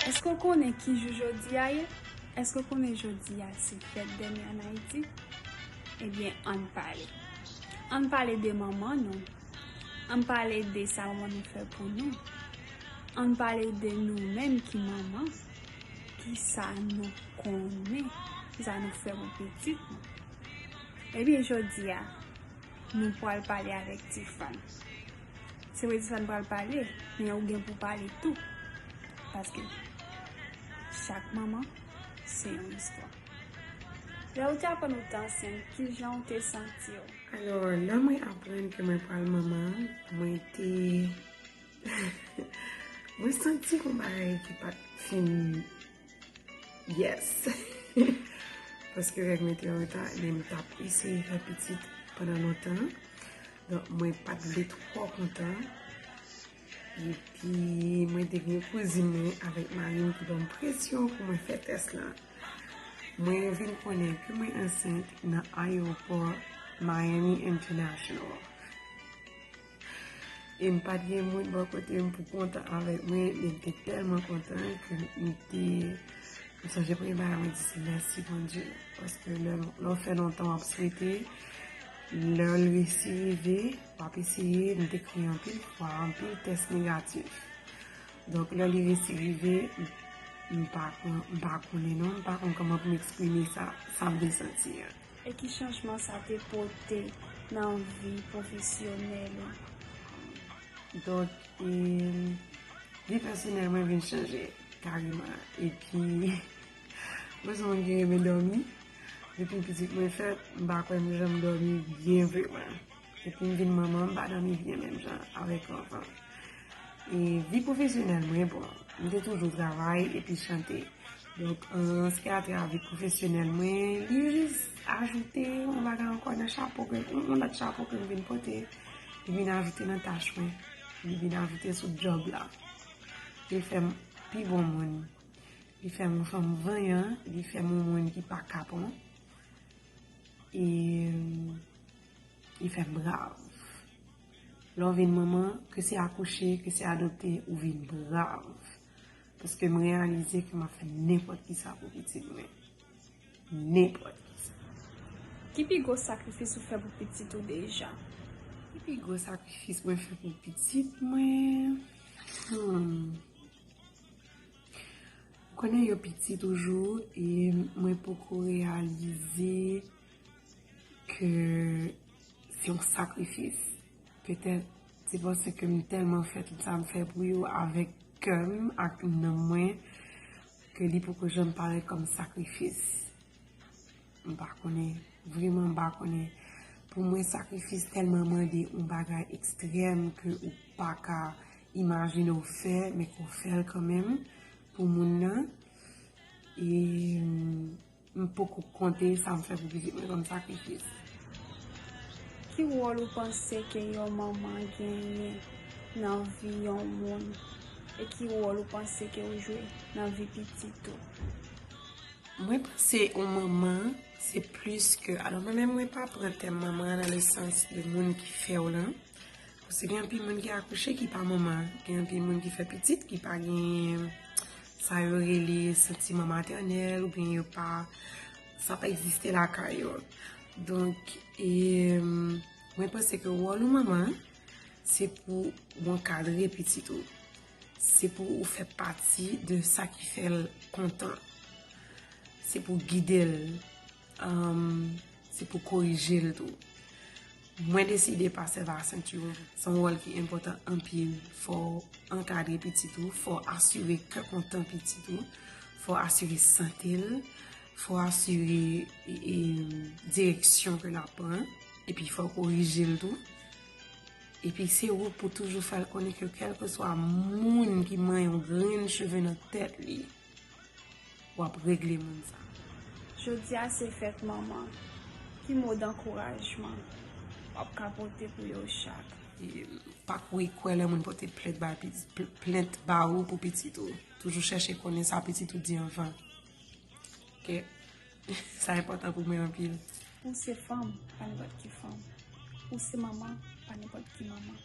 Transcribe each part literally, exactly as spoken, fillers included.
Èske w konnen ki jou jodi a ye? Èske w konnen jodi a se fèt dènye ann Ayiti? Ebyen, ann pale. Ann pale de manman nou. Ann pale de sa manman nou fè pou nou. Ann pale de nou menm ki manman. Kisa nou konnen? Kisa nou fè pou pitit nou? Ebyen, jodi a, nou pral pale avèk Tiffany. Se vre Tiffany pral pale, men ou gen pou pale tou. Paske chak manman se yon istwa. Lè ou te aprann ou te ansent, kijan ou te santi w? Alò, lè mwen aprann ke mwen pral manman, mwen te, mwen santi yon bagay ki pa t fin yes. Paske règ mwen te an reta, men m t ap eseye fè pitit pandan lontan. Donk, mwen pa t vle twò kontan. Epi, mwen te gen kouzin mwen avèk mari m ki ban m presyon pou mwen fè tès la. Mwen vin konnen ke mwen ansent nan ayewopò Miami International. E m pa t gen moun bò kote m pou kontan avèk mwen, men m te tèlman kontan ke m te, m sonje premye bagay mwen di se mèsi Bondye. Paske lè, lè w fè lontan w ap swete, lè l resi rive, w ap eseye, m te kriye anpil fwa, anpil tès negatif. Donk, lè li resi rive, m, m pa kon, m pa konnen non, m pa konn kòman pou m eksprime sa, sa m te santi an. E ki chanjman sa te pote nan vi pwofesyonèl ou? Donk, e, vi pèsonèl mwen vin chanje kareman. Epi, mwen se yon moun ki renmen dòmi. Depi pitit mwen fèt, m pa kwè m janm dòmi byen vreman. Epi m vin manman, m pa dòmi byen menm jan avèk anfan. E vi pwofesyonèl mwen, bon, m te toujou travay epi chante. Donk, an, an se ki atè a vi pwofesyonèl mwen, li jis ajoute yon bagay ankò nan chapo ke, yon, yon lòt chapo ke m vin pote. Li vin ajoute nan tach mwen. Li vin ajoute sou djòb la. Li fè m pi bon moun. Li fè m yon fanm vanyan. Li fè m yon moun ki pa kapon. E li fè m brav. Lè w vin manman, ke se akouche, ke se adopte, ou vin brav. Paske m reyalize ke m ap fè nenpòt kisa pou pitit mwen. Nenpòt kisa. Ki pi gwo sakrifis ou fè pou pitit ou deja? Ki pi gwo sakrifis mwen fè pou pitit mwen? Hmm. M konnen yo piti toujou e mwen poko reyalize ke se yon sakrifis. Petèt, se paske m tèlman fè tout sa m fè pou yo avèk kè m ak nanm mwen, ke li poko janm parèt kòm sakrifis. M pa konnen, vrèman m pa konnen. Pou mwen, sakrifis tèlman mande yon bagay ekstrèm ke ou pa ka imajine w fè, men ke w fè l kanmenm pou moun nan. E, m poko konte sa m fè pou pitit mwen kòm sakrifis. Ki wòl ou panse ke yon manman genyen nan vi yon moun? E ki wòl ou panse ke ou jwe nan vi pitit ou? Mwen panse yon manman, se plis ke, alò, mwen menm, mwen pa pran tèm manman nan le sans de moun ki fè w lan. Paske gen anpil moun ki akouche ki pa manman, gen anpil moun ki fè pitit ki pa gen sa yo rele santiman matènèl, oubyen yo pa, sa pa egziste lakay yo. Donk, e, mwen panse ke wòl ou manman, se pou w ankadre pitit ou. Se pou ou fè pati de sa ki fè l kontan. Se pou w gide l. Ahn, se pou korije l tou. Mwen deside pa sèvi a sentiwon. Se yon wòl ki enpòtan anpil. Fò w ankadre pitit ou, fò w asire kè kontan pitit ou, fò w asire sante l, fò w asire, e, e, direksyon ke l ap pran, epi fò w korije l tou. Epi se ou pou toujou fè l konnen ke kèlkeswa moun ki manyen yon grenn cheve nan tèt li, w ap regle moun sa. Jodi a se fèt manman. Ki mo dankourajman w ap ka pote pou yo chak? E, pa kouri kwè lè moun pote plent ba, pl-, plent ba ou pou pitit ou. Toujou chèche konnen sa pitit ou di anvan. Oke? Sa enpòtan pou mwen anpil. Ou se fanm, pa nenpòt ki fanm. Ou se manman, pa nenpòt ki manman.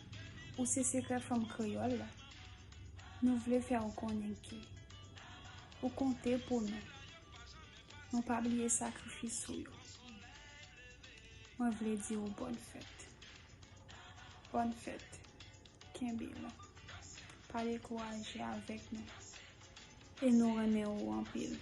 Ou se sekrè fanm kreyòl la. Nou vle fè w konnen ke Ou konte pou nou. Nou pa bliye sakrifis ou yo. Mwen vle di w bòn fèt. Bòn fèt. Kenbe la. Pa dekouraje avèk nou. E nou renmen ou anpil.